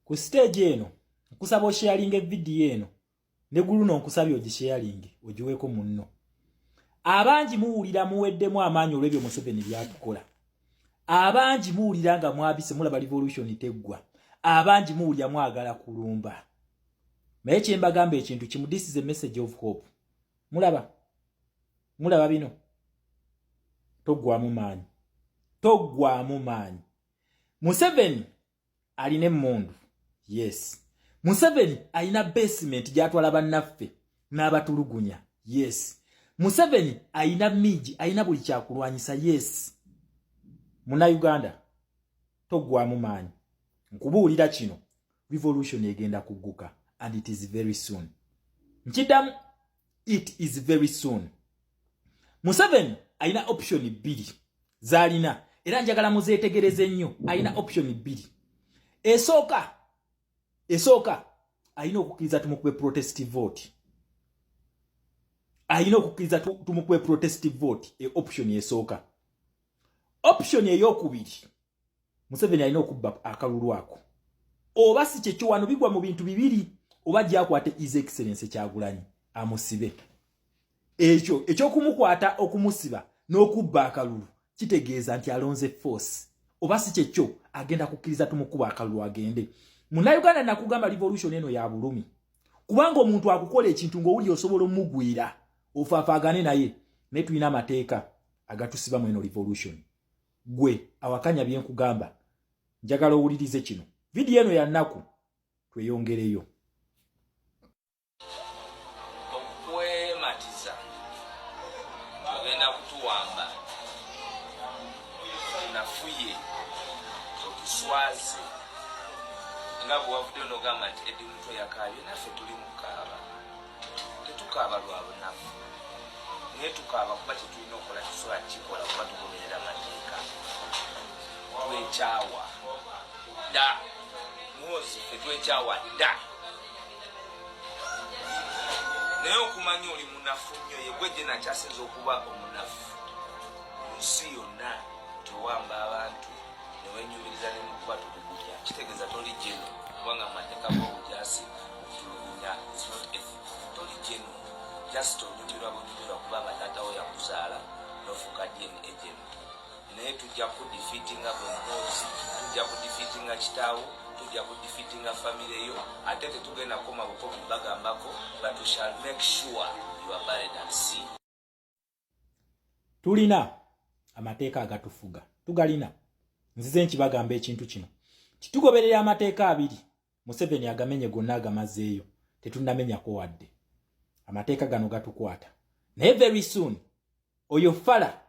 Ku siteegi eno nkusaba osheyalinga evidiyo eno ne guluno nkusabye ogisheyalinge ogiweeko munno. Abangi muwulira muweddemu amaanyi olw'ebyo Museveni byatukola. Abangi muwulira nga mwabise mulaba revolution teggwa. Abangi muwulira mwagala kulumba. Naye kye mbagamba ekintu kimu, this is a message of hope. Mulaba mulaba bino, toggwamu maanyi, toggwamu maanyi. Museveni alina emmundu, yes. Museveni alina basement gy'atwala bannaffe n'abatulugunya, yes. Museveni alina miigi, alina buli kyakulwanyisa, yes. Munnayuganda, toggwamu maanyi, nkubuulira kino, revolution egenda kugguka and it is very soon. Nkiddamu, it is very soon. Museveni alina option bbiri z'alina era njagala muzeetegereze nnyo. Alina option bbiri. Esooka, alina okukkiriza tumukube protest vote, alina okukkiriza tumukube protest vote, e option esooka. Option eyokubiri, Museveni alina okubba akalulu ako, oba si kyekyo wano bigwa mu bintu bibiri: oba gyakwate His Excellence Kyagulanyi amusibe. Ekyo ekyokumukwata, okumusiba n'okubba akalulu kitegeeza nti alonze force, oba si kyekyo agenda kukkiriza tumukuba akalulu agende. Munnayuganda, nakugamba revolution eno ya bulumi, kubanga omuntu akukola ekintu ng'owuli osobola omugwira ofaafaagane naye, naye tulina amateeka agatusibamu eno revolution. Gwe awakanya byenkugamba, njagala owulirize kino, vidiyo eno ya nnaku, tweyongereyo. Okwematiza ogenda kutuwamba, otunafuye, otuswaze, nga bwe wavuddeyo n'ogamba nti Eddie Mutwe yakaabye, naffe tuli mukaaba. Tetukaaba lwa bunafu, naye tukaaba kuba kyetulina okukola tusobola kukikola kuba tugoberera mateeka. Twekyawa dda, Muhoozi, ffe twekyawa dda, naye okumanya oli munafu nnyo. Yegwe gye nakyasinza okuba omunafu mu nsi yonna, tewamba abantu newenyumiriza nemukubatulugunya, kitegeeza toli geno, kubanga mu mateeka g'obujasi okutulugunya is not ethical. Toli geno, just onyumirwa bunyumirwa kubanga taatawo yakuzaala nofuuka DNA geno. Naye tujja kudefeatinga gwe Muhoozi, tujja kudefeatinga kitaawo, tujja kudefeatinga famire yo, ate tetugenda kukoma bukomi bagambako, but we shall make sure you are buried at sea. Tulina amateeka agatufuga, tugalina. Nzize nkibagamba ekintu kino, titugoberera amateeka abiri. Museveni agamenye gonna, agamazeeyo, tetunnamenyako wadde. Amateeka gano gatukwata, naye very soon oyo fala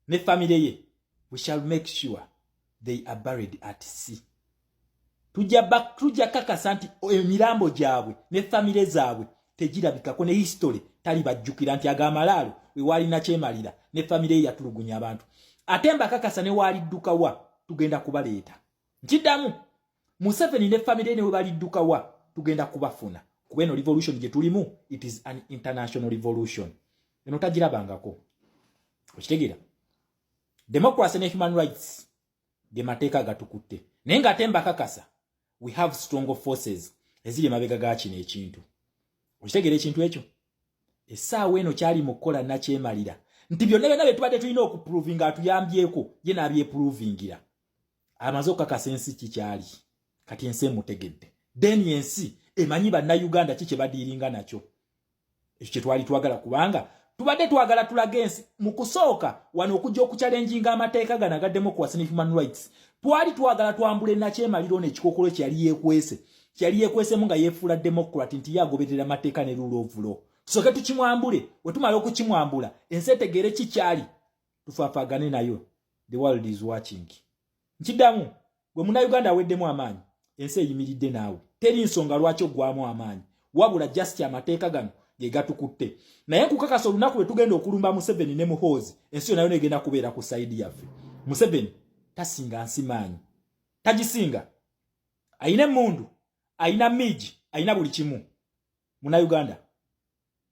ne famire ye, we shall make sure they are buried at sea. Tujja kakasa nti emirambo gyabwe ne famire zaabwe tegirabikako ne history tali bajjukira nti agamalaalo wewalina kyemalira ne famire ye yatulugunya abantu. Ate mbakakasa ne waaliddukawa tugenda kubaleeta. Nkiddamu, Museveni ne famire ne we baliddukawa tugenda kubafuna, kuba eno revolution gye tulimu, it is an international revolution. Eno tagirabangako, okitegeera? Democracy ne human rights ge mateeka agatukutte, naye ng'ate mbakakasa we have strong forces eziri emabega ga kino ekintu. Okitegeera ekintu ekyo? Essaawa eno kyali mu kukola nakyemalira nti byonna byonna bye tubadde tulina okuprovinga atuyambyeko, ye n'abyeprovingira, amaze okukakasa ensi kikyali. Kati ensi emutegedde, then ensi emanyi Bannayuganda ki kye badiiringa nakyo. Ekyo kye twali twagala, kubanga tubadde twagala tulaga ensi mu kusooka wano okujja okuchallenginga amateeka gano aga democracy ne human rights. Twali twagala twambule nakyemalira ono ekikokolo kyeyali yeekwese, kyeyali yeekwesemu nga yeefuula democrat, nti ye agoberera amateeka ne rule of law. Tusooke tukimwambule, we tumala okukimwambula ensi etegeere kikyali, tufaafaagane nayo. The world is watching. Nkiddamu, gwe Munnayuganda aweddemu amaanyi, ensi eyimiridde naawe. Teri nsonga lwaki oggwamu amaanyi, wabula just amateeka gano ge gatukutte. Naye nkukakasa olunaku lwe tugenda okulumba Museveni ne Muhoozi, ensi yonna yona egenda kubeera ku side yaffe. Museveni tasinga nsi maanyi, tagisinga. Ayina emmundu, ayina miigi, ayina buli kimu. Munnayuganda,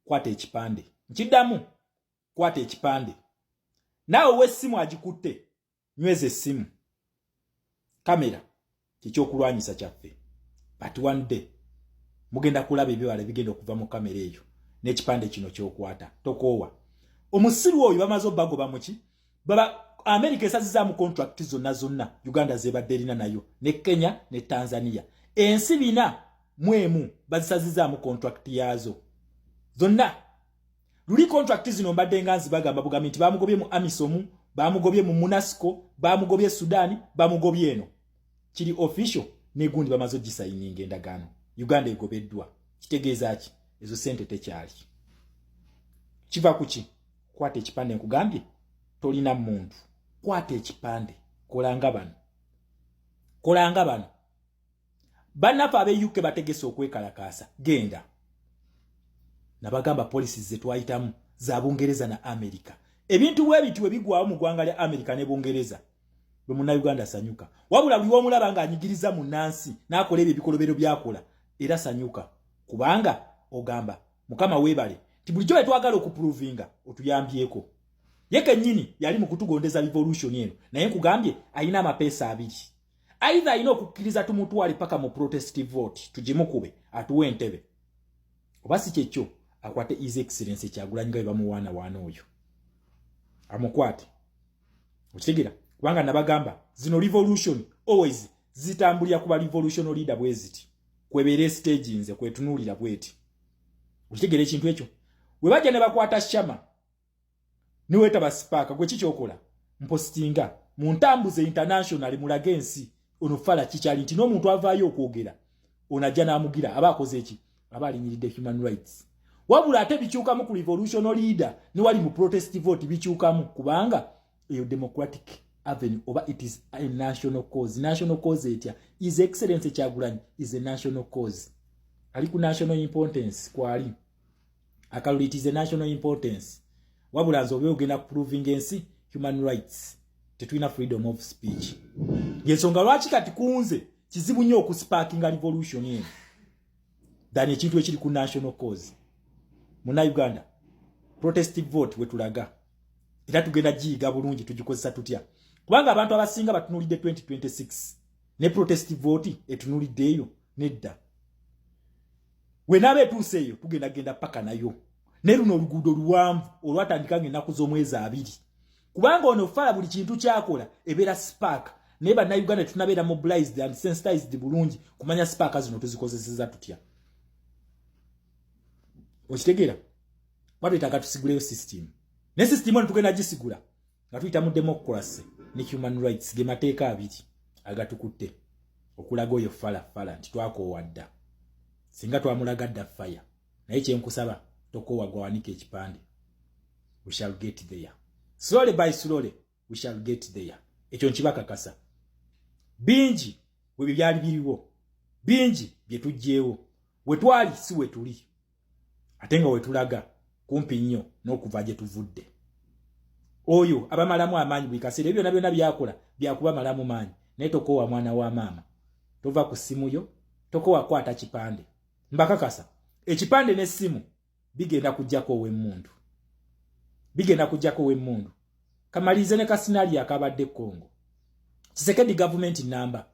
kwata ekipande. Nkiddamu, kwata ekipande. Naawe w'essimu agikutte, nyweza essimu. Kamera kyekyokulwanyisa kyaffe. But one day mugenda kulaba ebibala ebigenda okuva mu kamera eyo n'ekipande kino kyokwata. Tokoowa. Omusiru oyo bamaze obagoba muki baba America esazizaamu contract zonna zonna Uganda zebadde erina nayo, ne Kenya ne Tanzania. Ensi 41 bazisazizaamu contract yaazo zonna. Luli contract zino mbadde nga nzibagamba bugambi nti bamugobye mu AMISOM, bamugobye mu MONUSCO, bamugobye Sudan, bamugobye eno. Kiri official, negundi bamaze ogisayininga endagaano. Uganda egobeddwa. Kitegeeza ki? Ezo sente tekyali. Kiva kuki? Kwata ekipande. Nkugambye, tolina muntu, kwata ekipande, kolanga bano, kolanga bano bannaffe ab'e UK bategese okwekalakaasa. Genda. Nabagamba policies zetwayitamu za Bungereza na America. Ebintu bwe biti bwe bigwawo mu ggwanga lya America ne Bungereza, bwe Munnayuganda sanyuka. Wabula buli womulaba ng'anyigiriza munnansi n'akola ebyo ebikolobero byakola, era sanyuka, kubanga ogamba, "Mukama weebale nti bulijjo bwe twagala okuprovinga otuyambyeko." Ye kennyini yali mu kutugondeza revolution eno, naye nkugambye alina amapeesa abiri. Either alina okukkiriza tumutwale paka mu protest vote tugimukube atuwe entebe, oba si kyekyo akwate His Excellence Kyagulanyi nga bwe bamuwaanawaana oyo amukwate. Okitegeera? Kubanga nabagamba zino revolution always zitambulira kuba revolution leader bwe ziti kwebeera stage nze kwetunuulira bweti. Okitegeera ekintu ekyo? We bajja ne bakwata Shama, niweetaba spark, gwe kikyokola mpositinga mu ntambuze international, mulage ensi ono fala kikyali nti n'omuntu avaayo okwogera ono ajja n'amugira aba akoze eki, aba alinyiridde human rights. Wabula ate bikyukamu ku revolution leader ne wali mu protest vote bikyukamu, kubanga eyo democratic avenue oba it is a national cause. National cause etya? His Excellence Kyagulanyi is a national cause, ali ku national importance kwali akalulu. It is a national importance. Wabula nze oba ogenda kuproving ensi human rights, tetulina freedom of speech. Yensonga lwaki kati kunze kizibu nnyo okusparkinga revolution eno than ekintu ekiri ku national cause. Munauganda, protest vote wetulaga era tugenda giyiga bulungi tugikozesa tutya, kubanga abantu abasinga batunulidde 2026 ne protest vote etunulidde eyo. Nedda, wenaaba etuuse eyo tugenda genda paka nayo. Ne luno oluguudo luwanvu olwatandika nga ennaku z'omwezi 2, kubanga ono fala buli kintu kyakola ebeera spark, naye Bannayuganda tunabeera mobilized and sensitized bulungi kumanya spark zino tuzikozeseza tutya. Okitegeera? Watwetaaga tusiguleyo system, ne system eno tugenda gisigula nga tuyita mu democracy ne human rights, ge mateeka abiri agatukutte okulaga oyo fala fala nti twakoowa dda. Singa twamulaga dda fire. Naye kyenkusaba, tokoowa, gwawanika ekipande. We shall get there slowly by slowly, we shall get there. Ekyo nkibakakasa. Bingi bwe byali biriwo, bingi bye tuggyewo. We twali si we tuli, ate nga wetulaga kumpi nnyo n'okuva gye tuvudde. Oyo abamalamu amaanyi buli kaseera, ebyo byonna byonna byakola byakubamalamu maanyi, naye tokoowa, mwana wa maama, tova ku ssimu yo, tokoowa, kwata kipande. Mbakakasa ekipande n'essimu bigenda kujjako ow'emmundu, bigenda kujjako ow'emmundu. Kamalirize ne ka scenario akabadde Kongo. Tshisekedi gavumenti namba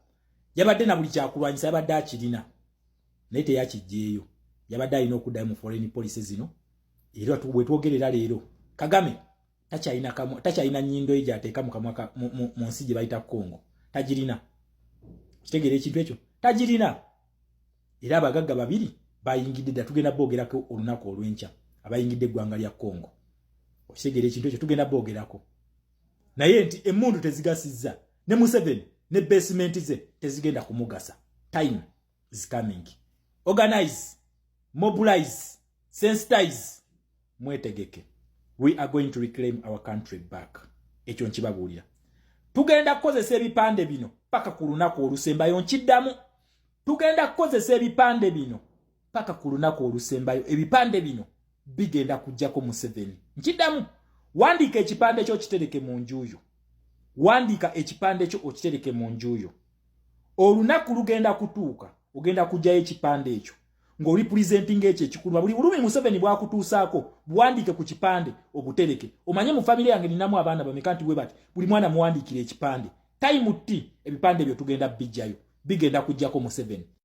yabadde na buli kyakulwanyisa, yabadde akirina, naye teyakijjeeyo. Yabadde alina okuddayo mu foreign policy zino. Era bwetwogerera leero, Kagame takyalina nnyindo ye gy'ateeka mu kamwa mu nsi gye bayita Kongo, tagirina. Kitegeera ekintu ekyo? Tagirina. Era abagagga babiri bayingidde dda, tugenda boogerako olunaku olw'enkya, abayingidde eggwanga lya Kongo. Okitegeera ekintu ekyo? Tugenda boogerako. Naye nti emmundu tezigasizza ne Museveni ne basement ze tezigenda kumugasa. Time is coming. Organize, mobilize, sensitize, mwetegeke. We are going to reclaim our country back. Ekyo nkibabuulira. Tugenda kukozesa ebipande bino paka ku lunaku olusembayo. Nkiddamu, tugenda kukozesa ebipande bino paka ku lunaku olusembayo. Ebipande bino bigenda kujjako Museveni. Nkiddamu, wandiika ekipande kyo okitereke mu njuyo. Wandiika ekipande kyo okitereke mu njuyo. Olunaku lugenda kutuuka, ogenda kujjayo ekipande ekyo ng'olipresentinga ekyo ekikuluma. Buli bulumi Museveni bwakutuusaako, buwandiike ku kipande obutereke. Omanye mu famire yange ninamu abaana bameka, nti bwe bati buli mwana muwandiikira ekipande. Time t ebipande ebyo tugenda bijjayo, bigenda kujjako Museveni.